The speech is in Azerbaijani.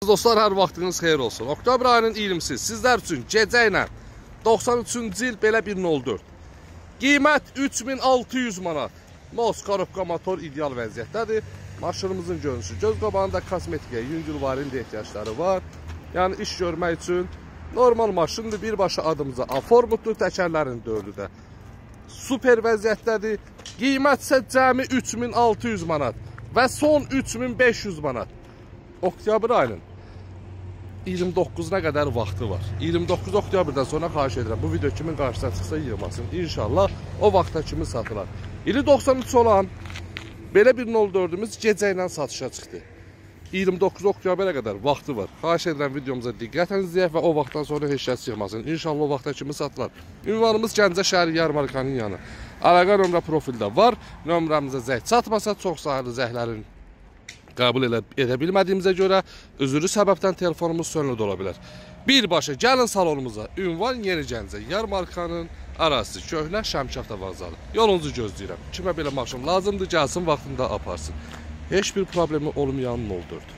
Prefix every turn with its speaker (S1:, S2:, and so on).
S1: Dostlar, hər vaxtınız xeyir olsun. Oktyabr ayının 20-si sizlər üçün gecə ilə 93-cü il belə bir 04. Qiymət 3600 manat. Nos korobka motor ideal vəziyyətdədir. Maşınımızın görünüşü göz qabağında, kosmetikaya, yüngül varilli ehtiyacları var. Yəni iş görmək üçün normal maşındır. Birbaşa adımıza aformutdur, təkərlərin dördü də super vəziyyətdədir. Qiymət isə cəmi 3600 manat və son 3500 manat. Oktyabr ayının 29-una qədər vaxtı var. 29 oktyabrdan sonra xahiş edirəm, bu video kimin qarşısına çıxsa yığmasın. İnşallah o vaxta kimi satılar. İli 93 olan belə bir 04-ümüz gecə ilə satışa çıxdı. 29 oktyabra qədər vaxtı var. Xahiş edirəm videomuza diqqətlə izləyək və o vaxtdan sonra heç kəs yığmasın. İnşallah o vaxta kimi satılar. Ünvanımız Gəncə şəhəri Yarmarkanın yanı. Əlaqə nömrə profildə var. Nömrəmizə zəng çatmasa çox sayılı zənglərin qəbul edə bilmədiyimizə görə üzürlü səbəbdən telefonumuz sönülü də ola bilər. Birbaşa gəlin salonumuza. Ünvan Yeni Gəncə, Yarmarkanın ərazisi, Köhnə Şəmkir Avtovağzalı. Yolunuzu gözləyirəm. Kimə belə maşın lazımdır, gəlsin vaxtında aparsın. Heç bir problemi olmayan 04.